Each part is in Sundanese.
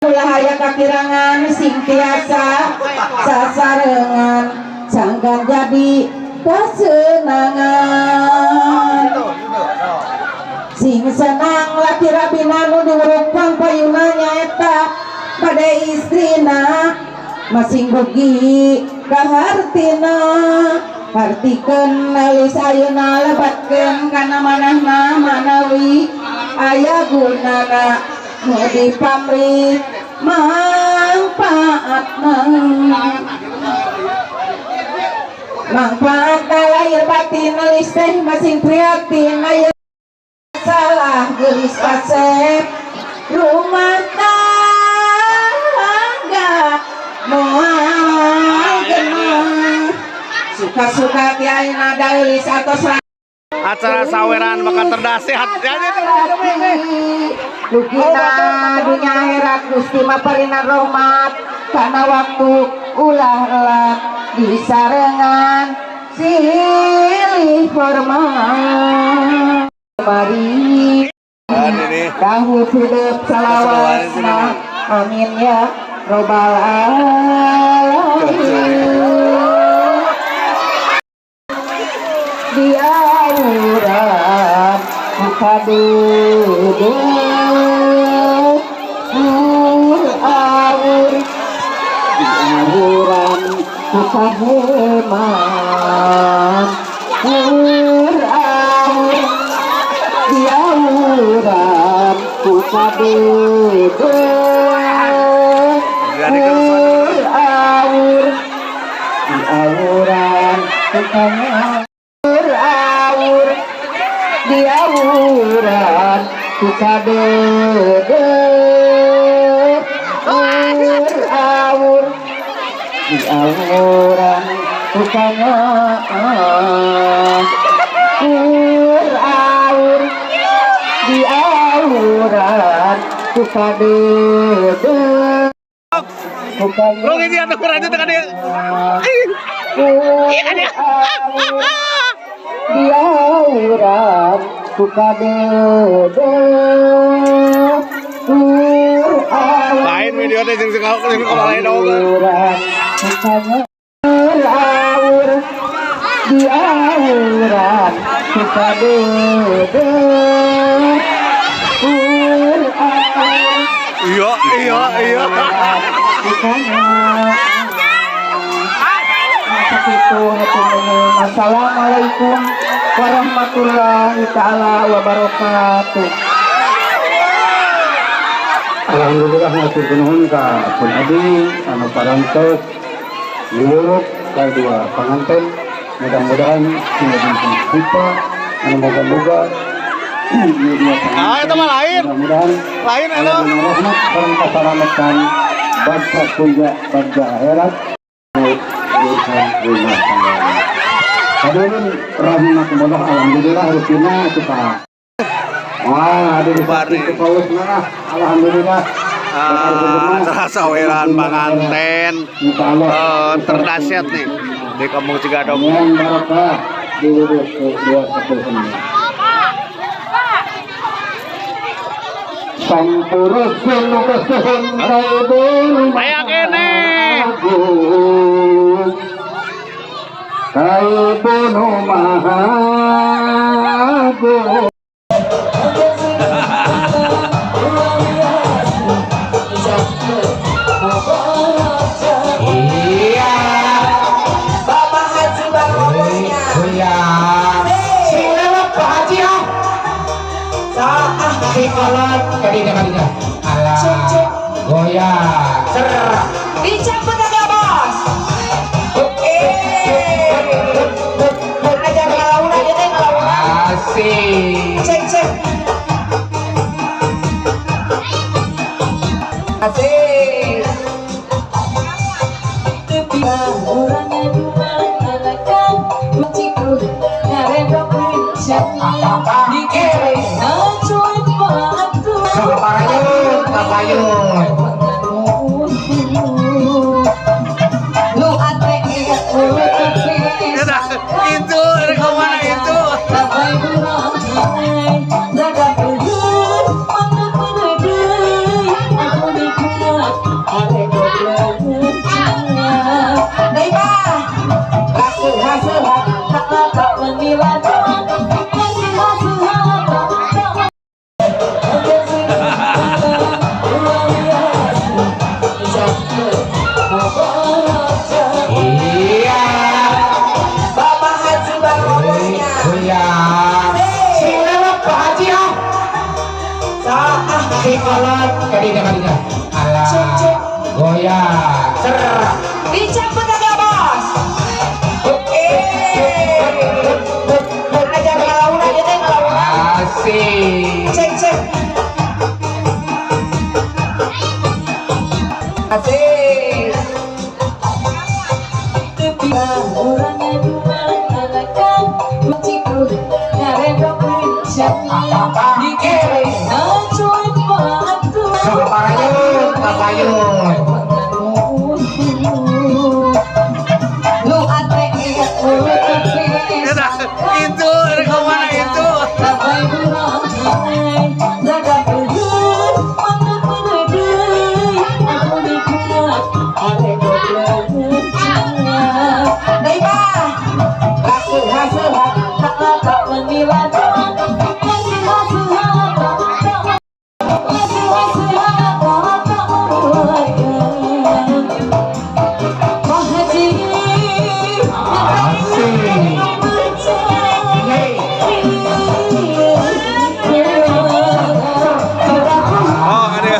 Ulah aya kakirangan sing tiasa sasarengan sangkan jadi kasenangan. Sing senang laki rabina nu diwurukpan payuna nyaeta pada istrina masing rugi kahartina hartikeun alis ayeuna lebatkeun kana manahna manawi aya gunana nu dipamrih mangpaatna mangpaatna lahir batin alis teh masing prihatin aya salah gelis kasep rumah tangga moal genah suka-suka ti ayeuna daeulis atos Acara saweran bakal terdasehat ya. Lukina dunya akhirat Gusti maparina rahmat kana waktu ulah elak disarengan silih hormat. Mari tahu hidup salawasna amin ya robbal alamin. Di auran buka duduk awur di auran buka heman awur di auran buka duduk awur di auran buka awur di auran buka dede awur di auran buka awur di auran buka dede buka. Lu ngisi atau kurang itu kan dia. Di auran buka dede. Lain video teh jeung jeung lain dong. Awur di auran buka dede. Iya iya iya. Assalamualaikum warahmatullahi taala wabarakatuh. Alhamdulillah hatur nuhun ka pun abdi anu parantos liwuruk ka dua panganten, mudah-mudahan sing sipa anu moga-moga Ah, itu mah lain. Mudah-mudahan lain eta. Rahmat sareng kasalamatan bangsa puja bangsa akhirat urusan rumah tangga. Hadirin rahimakumullah, alhamdulillah rupina kita. Wah, ada di paus nah, alhamdulillah. Acara saweran panganten terdahsyat nih di Kampung Cigadog. Yang barokah di dua sepuluh. Sampurasun kesuhun kaibun Aya kene. Kaibun maha agung. Iya, Bapak Haji Bang. Iya. Sing lewat Pak Haji ya. Saah sing kolot kadinya kadinya. Alah. Goyang. Ser. Dicabut aja bos. Ajar ngalaunan aja teh ngalaunan. Asik. Cek cek. Asik. Kapayun, kapayun. Itu rekaman itu. Kapayun. Lu ate. Eta, itu rek ka mana itu? Asik. Oh, ada.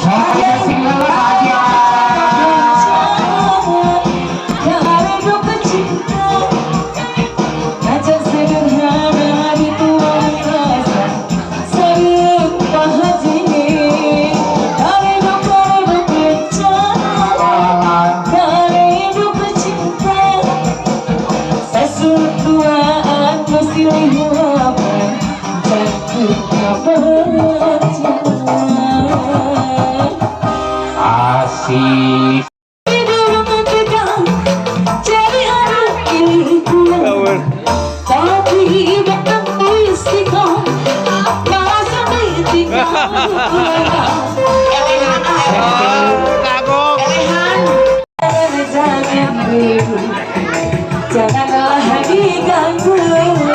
Saya sing lelah aja. Asik. Kabur. Oh, kagok. Janganlah diganggu.